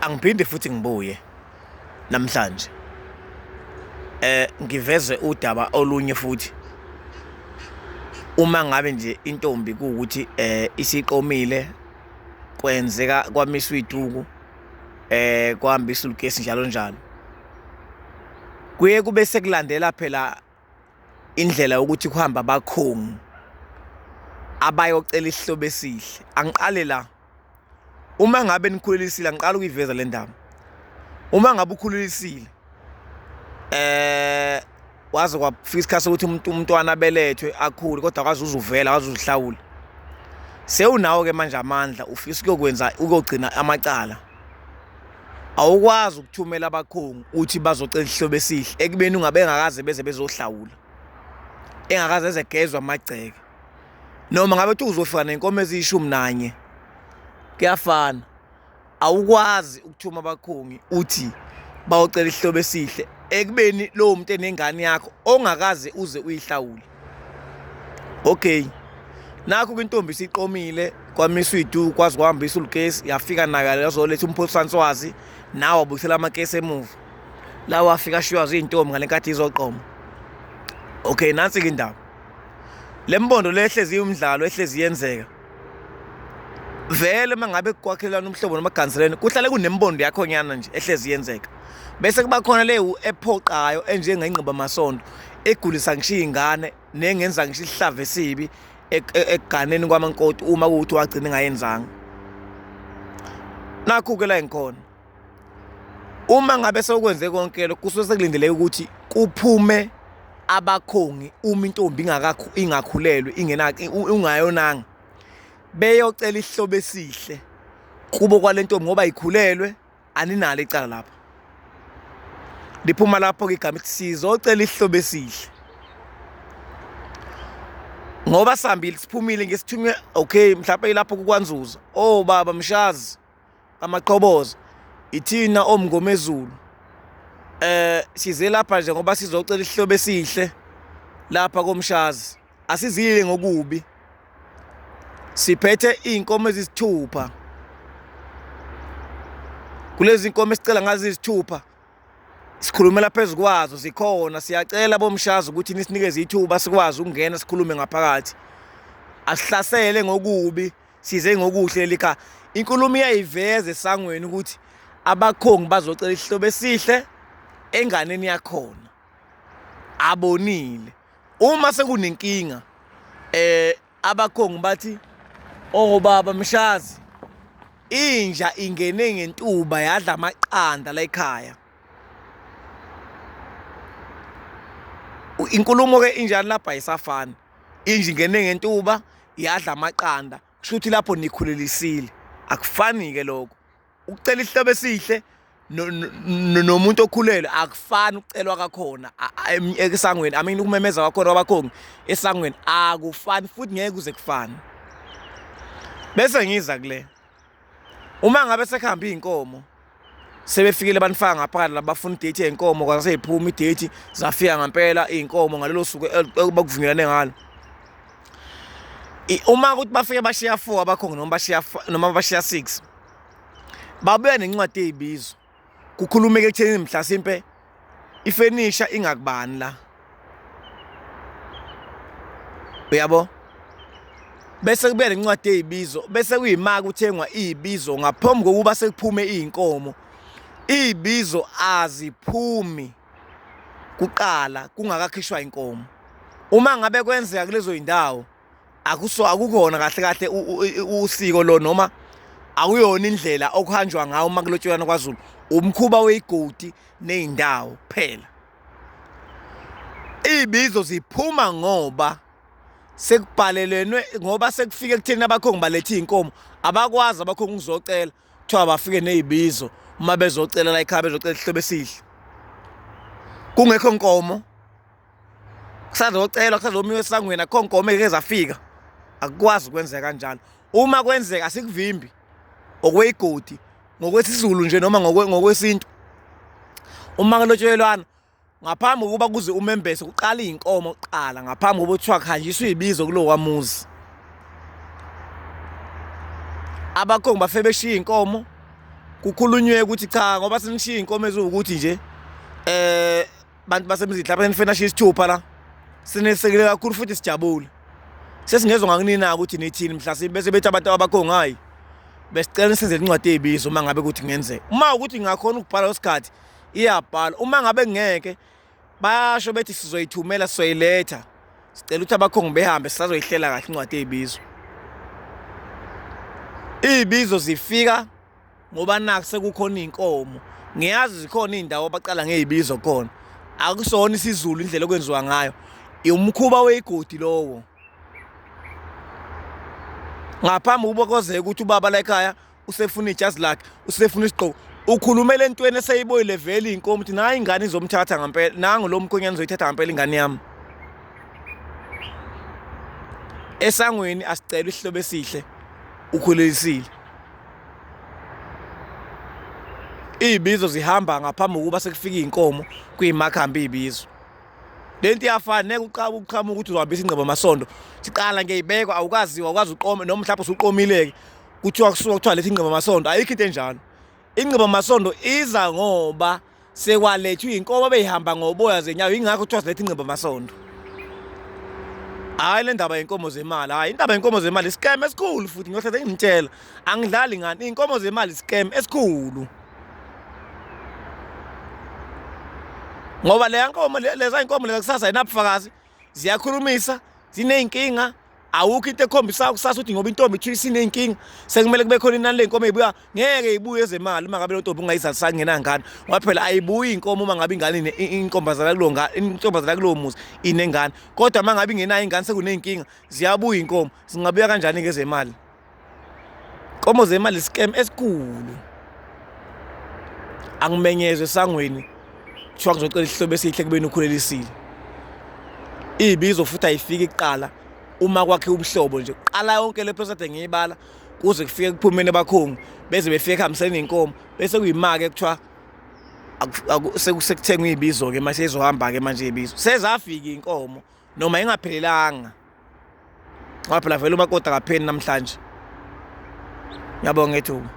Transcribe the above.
Angiphinde futhi ngibuye namhlanje ngiveze udaba olunye futhi. Uma ngabe nje intombi kuwukuthi isiqomile kwenzeka kwamiswa iy'duku kwahambiswa ulukesi njalo njalo, kuye kube sekulandela phela indlela yokuthi kuhambe abakhongi abayocela isihlobo esihle. Angiqale la, uma ngabe nikhulelisile, angiqale ukuyiveza le ndaba. Uma ngabe ukhulelisile waze kwafika isikhathi sokuthi umuntu umntwana abelethwe akhule kodwa akaze uzuvela akaze uzihlawule, sewunawo-ke manje amandla ufisa ukuyokwenza ukuyogcina amacala. Awukwazi ukuthumela abakhongi uthi bazocela isihlobo esihle ekubeni ungabe engakaze beze bezohlawula, engakaze eze gezwe amagceke. Noma ngabe kuthiwa uzofika ney'nkomo eziyishumi nanye, kuyafana. Awukwazi ukuthuma abakhongi uthi bayocela isihlobo esihle ekubeni lowo muntu enengane yakho ongakaze uze uyihlawule. Okay, nakhu-ke intombi isiqomile kwamiswa iy'duku kwaze kwahambisa ulukesi yafika nayo yazoletha umphosanswazi nawe wabuyisela amakesi emuva lawa afika ashiywa ziy'ntombi ngale nkathi izoqoma. Okay, nansi-ke indaba. Le mbondo le ehlezi iwumdlalo ehlezi yenzeka vele uma ngabe kwakhelana umhlobo noma kuganiselene kuhlale kunembondo yakho nyana nje ehlezi yenzeka bese kuba khona le ephoqayo enjengengqiba masondo egulisa ngisho iy'ngane nengenza ngisho isihlava esibi ekuganeni kwamankoti uma kuwukuthi wagcina engayenzanga. Nakhu-ke la engikhona, uma ngabe sewukwenze konke lokhu kusuke sekulindeleke ukuthi kuphume abakhongi uma intombi ingakhulelwe ungayonanga, beyocela isihlobo esihle kubo kwale ntombi ngoba ikhulelwe. Aninalo icala lapho. Liphuma lapho-ke igama ithi sizocela isihlobo esihle ngoba sihambile siphumile ngesithunywe. Okay, mhlawumbe ilapho kukwanzuza oh baba mshazi amaqhoboza ithina omngomezulu size lapha nje ngoba sizocela isihlobo esihle lapha komshazi, asizile ngokubi. Siphethe iy'nkomo ezisithupha. Kulezi nkomo esicela ngazo izithupha sikhulumela phezu kwazo zikhona. Siyacela bomshazi ukuthi nisinikeze ithuba sikwazi ukungena sikhulume ngaphakathi. Asihlasele ngokubi, size ngokuhle leli khaya. Inkulumo iyayiveza esangweni ukuthi abakhongi bazocela isihlobo esihle enganeni yakhona abonile. Uma sekunenkinga abakhongi bathi oh baba mshazi inja ingene ngentuba yadla amaqanda la ekhaya. Inkulumo ke injani lapha ayisafani. Inja ingene ngentuba yadla amaqanda, kusho ukuthi lapho nikhulelisile. Akufani-ke lokho. Ukucela isihlobo esihle nomuntu okhulelwe akufani ukucelwa kakhona esangweni. I mean ukumemeza kwakhona kwabakhongi esangweni akufani futhi ngeke kuze kufane. Bese ngiza kule, uma ngabe sekuhambe iy'nkomo sebefikile banifaka ngaphakathi labafuna idate yey'nkomo, kwase sey'phuma idate zafika ngampela iy'nkomo ngalelo suku ekuvunyelwane ngalo. Uma kuthi bafike bashiya 4 abakhongi noma bashiya noma bashiya 6, babuya nencwadi eyibizo kukhulumeke ekutheni mhlasimpe ifenisha ingakubani la, uyabo. Bese kubuya nencwadi eyibizo, bese kuyima kuthengwa izibizo ngaphambi kokuba sekuphume izinkomo. Izibizo aziphumi kuqala kungakakhishwa inkomo. Uma ngabe kwenzeka kulezo zindawo akuso akukhona kahle kahle usiko lo noma akuyona indlela okuhanjwa ngawo uma kulotshelwana kwaZulu, umkhuba weyigodi ney'ndawo kuphela. Iy'bizo ziphuma ngoba sekubhalelenwe, ngoba sekufike ekutheni abakhongi balethe iy'nkomo, abakwazi abakhongi ukuzocela kuthiwa bafike ney'bizo uma bezocela la ekhaya, bezocela isihlobo esihle kungekho nkomo. Kusazocelwa, kusazomiwa esangweni, akukho nkomo eke zafika. Akukwazi ukwenzeka kanjalo. Uma kwenzeka asikuvimbi okweyigodi ngokwesiZulu nje noma ngokwesintu. Uma kulotshelwana ngaphambi kokuba kuze umembese kuqala iy'nkomo kuqala ngaphambi kokuba kuthiwa kuhanjiswe iy'bizo kulowa muzi. Abakhongi bafike beshiye iy'nkomo. Kukhulunywe ukuthi cha, ngoba senishiye iy'nkomo eziwukuthi nje bantu basemzini mhlawumbe senifuna nashiya isithupha la, sinesekele kakhulu futhi sijabule. Sesingezwa ngakunina ukuthi nithini mhlasimbe, bese bethi abantu abakhongi hhayi, besicela nisenzele incwadi yezibizo uma ngabe kuthi kungenzeka. Uma ukuthi ngingakhona ukubhala leso sikhathi, iyabhalwa. Uma ngabe ngeke, bayasho bethi sizoyithumela, sizoyiletha. Sicela ukuthi abakhongi behambe, sisazoyihlela kahle incwadi yezibizo. Iy'bizo zifika ngoba naku sekukhona iy'nkomo. Ngiyazi zikhona iy'ndawo abaqala ngey'bizo khona. Akusona isiZulu indlela okwenziwa ngayo, umkhuba weyigodi lowo. Ngaphambi ukuba kwazeke ukuthi ubaba la ekhaya usefuna ijazi lakhe, usefuna isigqoko, ukhulumela entweni eseyiboyile vele iy'nkomo ukuthi nayi ingane izomthatha ngampela, nangu lo mkhwenyana uzoyithatha ngampela ingane yami. Esangweni asicelwe isihlobo esihle, ukhulelisile. Iy'bizo zihamba ngaphambi kokuba sekufika iy'nkomo kuyimakhambi iy'bizo. Le nto iyafana, ngeke uqhamuke uqhamuke ukuthi uzohambisa ingqebo amasondo. Siqala ngeyibekwa awukaziwa, awukazi uqome noma mhlawumbe usuqomile-ke. Kuthiwa kusuka kuthiwa letha ingqebo amasondo, ayikho into enjalo. Ingqebo amasondo iza ngoba sekwalethwa iy'nkomo abey'hamba ngoboya zenyawo, yingakho kuthiwa siletha ingqebo amasondo. Hhayi le ndaba yenkomo zemali, hhayi indaba yenkomo zemali iscam esikhulu futhi ngiyohleze ngimtshela, angidlali ngani, iy'nkomo zemali iscam esikhulu. Ngoba leya nkomo leza inkomo leza kusasa ayinabufakazi, ziyakhulumisa, ziney'nkinga, awukho into ekhombisayo kusasa ukuthi ngoba intombi ithiwa isiney'nkinga sekumele kube khona inani ley'nkomo ey'buya. Ngeke ibuye ezemali uma ngabe lontombi ungayizalisanga ingenangane, ngoba phela ayibuyi inkomo uma ngabe ingane intombazana kulowo ngane, intombazana kulowo muzi inengane. Kodwa uma ngabe ingenayo ingane sekuney'nkinga, ziyabuya iy'nkomo. Zingabuya kanjani-ke ezemali? Inkomo zemali iscam esikhulu. Angimenyezwe esangweni kuthiwa ngizocela isihlobo esihle kubeni ukhulelisile. Iy'bizo futhi ayifiki kuqala uma kwakhe ubuhlobo nje, kuqala yonke le process ade ngiyibala kuze kufike kuphumeni abakhongi, beze befike ekuhambiseni iy'nkomo, bese kuyima-ke kuthiwa sekuthengwa iy'bizo-ke manje, seyizohamba-ke manje iy'bizo. Sezafika iy'nkomo noma ingaphelelanga, ngoba phela vele umakoti akapheli namhlanje. Ngiyabonga ithuba.